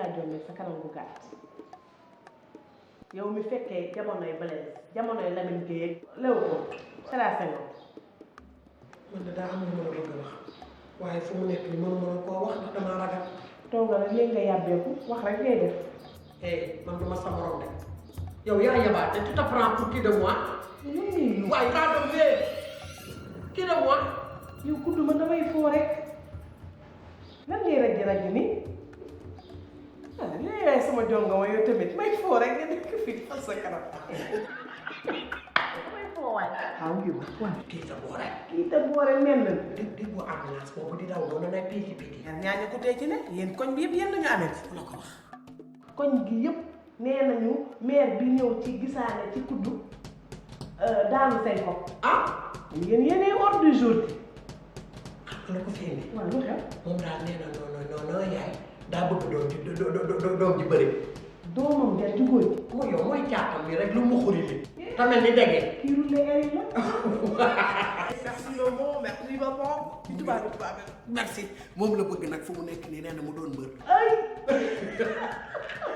ngaa jombe sa kanam gu gàtt yow mi fekkee jamonoy Blaise jamonoy Lamine Gueye Léopold Sédar Senghor. man de daa am lu ma la bëgg a wax waaye fu mu nekk nii mënuma la koo wax ndax damaa ragal. toogal rek léegi nga yàbbeeku wax rek ngay def. man du ma sa morom de yow yaa yabaate tu te prends pour qui de moi. waaye kaa doon fee qui de moi. yow kudd ma damay foo rek lan ngay raj nii ah lii yaay sama jonga ma yow tamit may foo rek nga nekk fii fal sa kanam damay foo waay. waaw yow waaw kii sa boore. kii te boore mel na. di boo ambulance boobu di daw noonu nay piiti piiti. ñaar ñaañu ko tey ci ne yéen koñ bi yëpp yéen nañu amee ci. la ko wax. koñ gi yëpp nee nañu maire bi ñëw ci gisaane ci kuddu daanu say xob. yéen yéenay ordre du jour bi. la ko fee nii. waaw lu xew. moom daal nee na non yaay daa bëgg doom ji bëri. doomam der ju góor ji. mooy yow mooy caatam ni rek lu mu xuri li. tamit ni dege. kii roulé ay la. merci Lomo merci maman. merci moom la bëgg nag fu mu nekk nii nee na mu doon mbër. ay.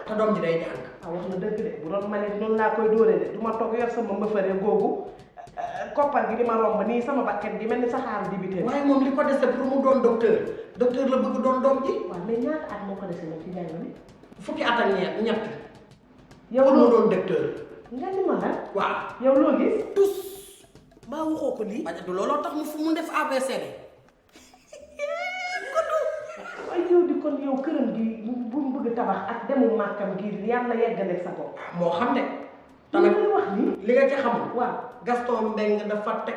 te doom ji day jàng. wax na dëgg de bu doon ma ne noonu laa koy dóore de du ma toog yor sama mbëfëre googu koppar gi di ma romb nii sama bakket gi mel ni saxaaru dibité. waaye moom li ko dese pour mu doon docteur la bëgg doon doom ji. waaw mais ñaata at moo ko dese nag ci jàng bi. fukki at ak ñett. yow pour mu doon docteur. nga ni ma la. waaw yow loo gis. tous. maa waxoo ko lii. du looloo tax mu def ABCD. waaye yow di kon yow këram gi bu mu bëgg tabax ak demu màkkam gi yàlla yeggale sa bopp. moo xam ne. tamit li wax nii. li nga ci xamul. waaw Gaston Mbengue dafa teg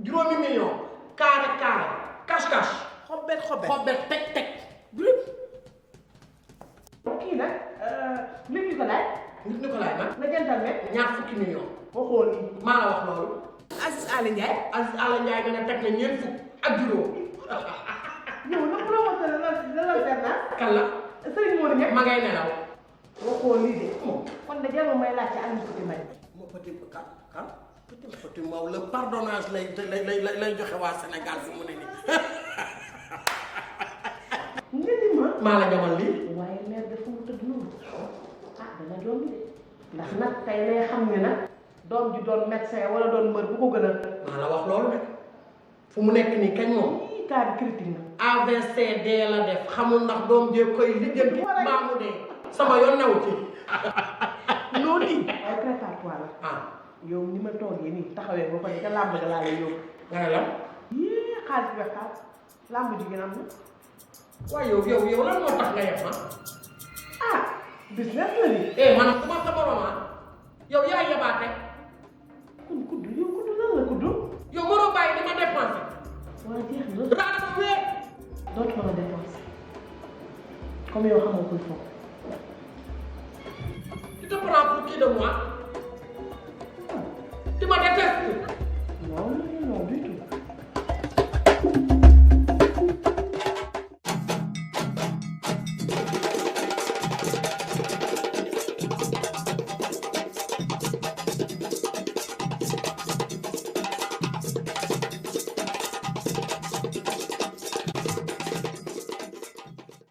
juróomi million. carré cash. xobbet teg. kii nag Luc Nicolaï. Luc Nicolaï nag. na jantal ne. ñaar fukki million. waxoo lii. maa la wax loolu. Aziz Aly Ndiaye. Aziz Aly Ndiaye nga ne teg na ñeent fukk ak juróom. yow nag bu la wax dana la kan la. Serigne Modou Ndiaye. ma ngay nelaw. waxoo lii de. kon de jarul may laaj ci Aliou Petit Mbaye. moo petit Mbaw le pardonnage lay joxe waa Sénégal fu mu ne nii. nga ni ma. maa la ñamal lii. waaye mère dafa mu tëdd noonu. dana doon de ndax nag tey lay xam ne nag doom ji doon médecin wala doon mbër bu ko gën a. maa la wax loolu de fu mu nekk nii kañ moom. cas bi critique na. AVCD la def xamul ndax doom jee koy lijjanti. maa mu dee sama yoon new ci. loolu yi. waaye prépare-toi la. yow ni ma toogee nii taxawee ba pare ca làmb ga laa lay yóbbu. nga ne la. yii xaalis bi xaar làmb ji gën a am na. waaye yow lan moo tax nga yem business la nii. man ku ma sa borom yow yaa yabaate. kon kuddu lan la kuddu. yow mënoo bàyyi di ma dépensé. waaw jeex na. daa dafa wéer. dootu ma la dépensé comme yow xamoo koy foofu. tu te prends pour qui de moi. tu me détestes. non du tout.